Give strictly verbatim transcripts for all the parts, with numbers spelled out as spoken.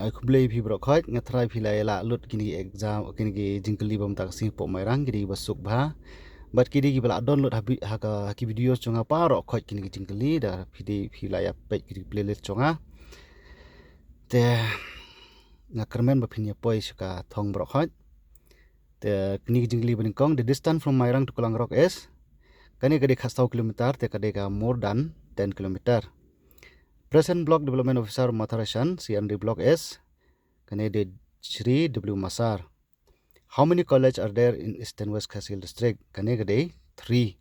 Ai khublei phi baroh khoit, nga tharai phi la ïa la lut kine ki exam, kine ki jingkylli ba mynta ka sngi hapoh Mairang, kine ki ba suk bha. Bad kine ki ba la don lut ha bi-, ha ka, ha ki video jong nga baroh khoit kine ki jingkylli, da phi dei phi la ïa peit kine ki playlist jong nga. Te nga kyrmen ba phin ïa poi sha ka thong baroh khoit. Te kine ki jingkylli ba nyngkong, the distance from Mairang to Kalangrok is, kane ka dei khatsaw kilometer, te ka dei ka more than ten kilometer. Present Block Development Officer Matharaishan, C and D Block is, kane dei Shri W Masar. How many college are there in Eastern West Khasi Hills District? Kane ka dei three.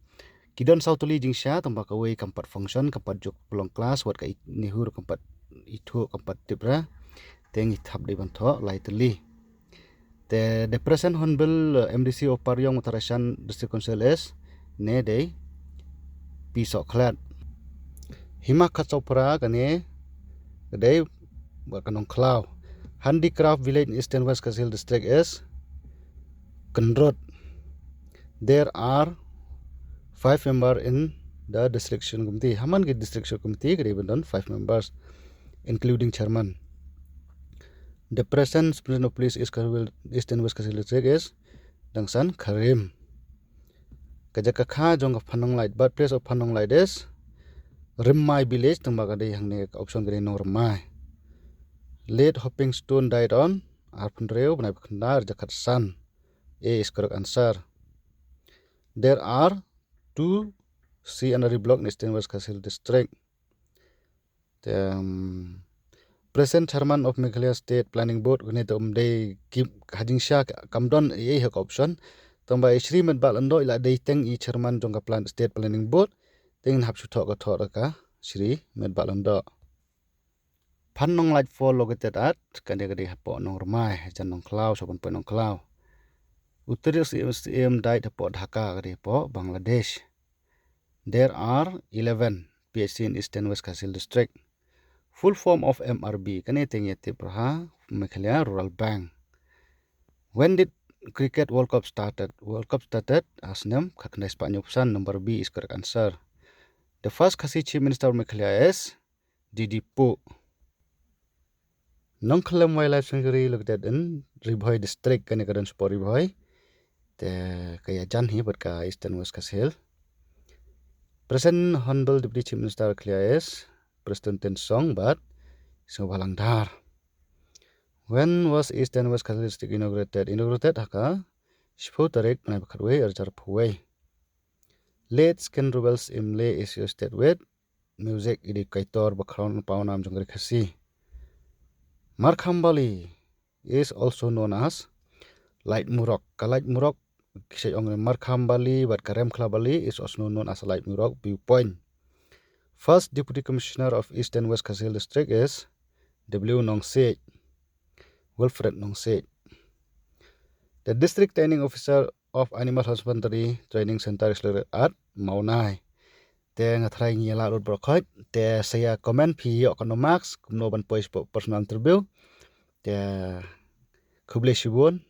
Ki don saw tylli jingshisha, tangba kawei kam pat function, kam pat jop pynlong class, wat ka i-, NEHU kam pat ithuh, kam pat tip ra. Te ngi thap dei ban thoh lai tylli. Te the present Hornbill, uh, M D C of Pariong Matharaishan District Council is, ne dei P Sohkhlet. Hima Khatsaw Phra kane ka dei bad ka Nongkhlaw. Handicraft Village in Eastern West Khasi Hills District is Kynrut. There are five member in the district session committee. Ha man ki district session committee ka dei ban don five members, including chairman. The present superintendent of police is Kharwil, Eastern West Khasi Hills District is Dangsan Kharim. Ka jaka kha jong ka Phan Nonglait, birthplace of Phan Nonglait is Rymmai village, tangba ka dei hangne ka option ka dei Nongrymai. Late Hoping Stone died on arphew hynriew bnai ba khyndai ar hajar khatsan. A is correct answer. There are two C and D block in Eastern West Khasi Hills District. Te, um, present chairman of Meghalaya State Planning Board, kane te um dei ki ha jingshisha kam don ei ei ha ka option. Tangba i Shri Metbah Lyngdoh i la dei teng i chairman jong ka plan, State Planning Board. Te ngin hap shu thoh ka thoh da ka Shri Metbah Lyngdoh. Phan Nonglait Fall located at, kane ka dei hapoh Nongrymai, jan Nongkhlaw, sha ban poi Nongkhlaw. U tyrkhong C M, C M died hapoh Dhaka, ka dei hapoh Bangladesh. There are eleven P H C in Eastern West Khasi Hills District. Full form of M R B, kane te ngi tip bha, Meghalaya Rural Bank. When did Cricket World Cup started? World Cup started ha snem khatkhyndai spah hynñiewphew san, number B is correct answer. The first Khasi Chief Minister of Meghalaya is D D Puh. Nongkhyllem Wildlife Sanctuary located in Ri Bhoi District, kane ka don shapoh Ri Bhoi. Te ka ïajan hi bad ka Eastern West Khasi Hills. Present Honorable Deputy Chief Minister Meghalaya is Prestone Tynsong bad Sniawbhalang Dhar. When was Eastern West Khasi Hills District inaugurated? Inaugurated ha ka shiphew tarik bnai ba khatwei ar hajar arphew wei. Late Skin Rubels Imle is associated with music, i dei kaitor ba khraw pawnam jong ka ri Khasi. Markham Valley is also known as Laitumrok. Ka Laitumrok, ki sa ong Markham Valley bad ka Remkhla Valley is also known as Laitumrok viewpoint. First Deputy Commissioner of Eastern West Khasi Hills District is W Nongsiej, Wilfred Nongsiej. The District Training Officer of Animal Husbandry Training Center is located at Mawnai. Te nga tharai ngi la lut baroh khoit. Te sa ïa comment phi ïoh katno marks, kumno ban poi shapoh personal interview. Te khublei shibun.